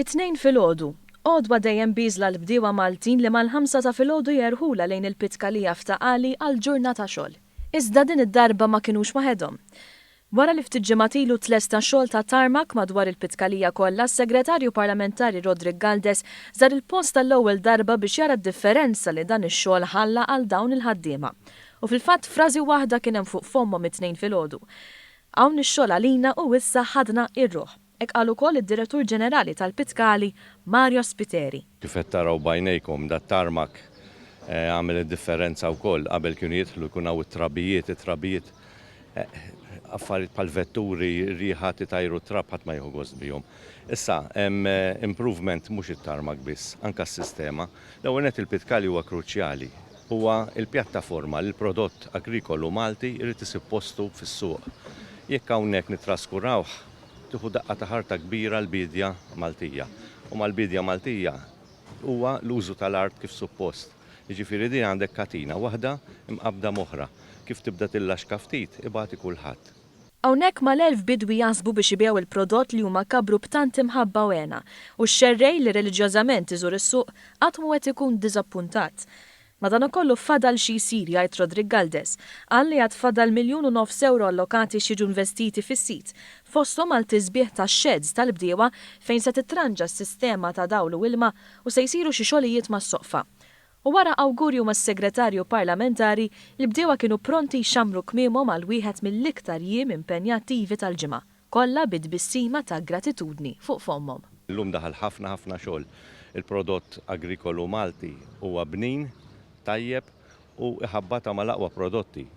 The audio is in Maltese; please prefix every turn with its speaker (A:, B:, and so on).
A: It-Tnejn filgħodu. Għodwa dejjem bieżla l-bdiewa Maltin li mal-ħamsa ta' filgħodu jerħulha lejn il-Pitkalija f'Ta' Qali għal ġurnata xogħol. Iżda din id-darba ma kinux waħedhom. Wara li ftit ġimgħat ilu tlesta xogħol ta' tarmac madwar il-Pitkalija kollha, s-Segretarju Parlamentari Roderick Galdes żar il-post għall-ewwel darba biex jara d-differenza li dan ix-xogħol ħalla għal dawn il-ħaddiema. U fil-fatt frażi waħda kien hemm fuq fommhom it-Tnejn filgħodu. Hawn ix-xogħol għalina u issa ħadna r-ruħ. Hekk qal ukoll id-Direttur Ġenerali tal-Pitkali, Mario Spiteri.
B: Kif qed taraw b'għajnejkom, dat-tarmac għamel id-differenza wkoll. Qabel kienu jidħlu jkun hawn it-trabijiet, it-trabijiet affarijiet bħal vetturi, riħa titajru t-trab ħadd ma jieħu gost bihom. Issa hemm improvement mhux it-tarmac biss, anke s-sistema. L-ewwel nett il-Pitkali huwa kruċjali. Huwa l-pjattaforma li l-prodott agrikolu Malti jrid isib postu fis-suq. Jekk hawnhekk nittraskurawh, tieħu daqqa ta' ħarta kbira l-biedja Maltija. U mal-biedja Maltija huwa l-użu tal-art kif suppost. Jiġifieri din għandek katina waħda mqabbda m'oħra. Kif tibda tillaxka ftit, ibati kulħadd.
A: Hawnhekk mal-1000 bidwi jaħsbu biex ibigħu l-prodott li huma kabbru b'tant imħabba u hena, u x-xerrej li reliġjożament iżur is-suq qatt mhu qed ikun diżappuntat. Madanakollu fadal xi jsir, jgħid Roderick Galdes. Qal li għad fadal miljun u nofs ewro allokati x'jiġu investiti fis-sit, fosthom għal tisbiħ tax-sheds tal-bdiewa fejn se titranġa s-sistema ta' dawl u ilma u se jsiru xi xogħlijiet mas-soqfa. U wara awgurju mas-Segretarju Parlamentari, il-bdiewa kienu pronti jxammru kmiemhom għal wieħed mill-iktar jiem impenjattivi tal-ġimgħa, kollha bi tbissima ta' gratitudni fuq fommhom.
B: Illum daħal ħafna ħafna xogħol. Il-prodott agrikolu Malti huwa bnin, tajjeb u iħabbatha mal-aqwa prodotti.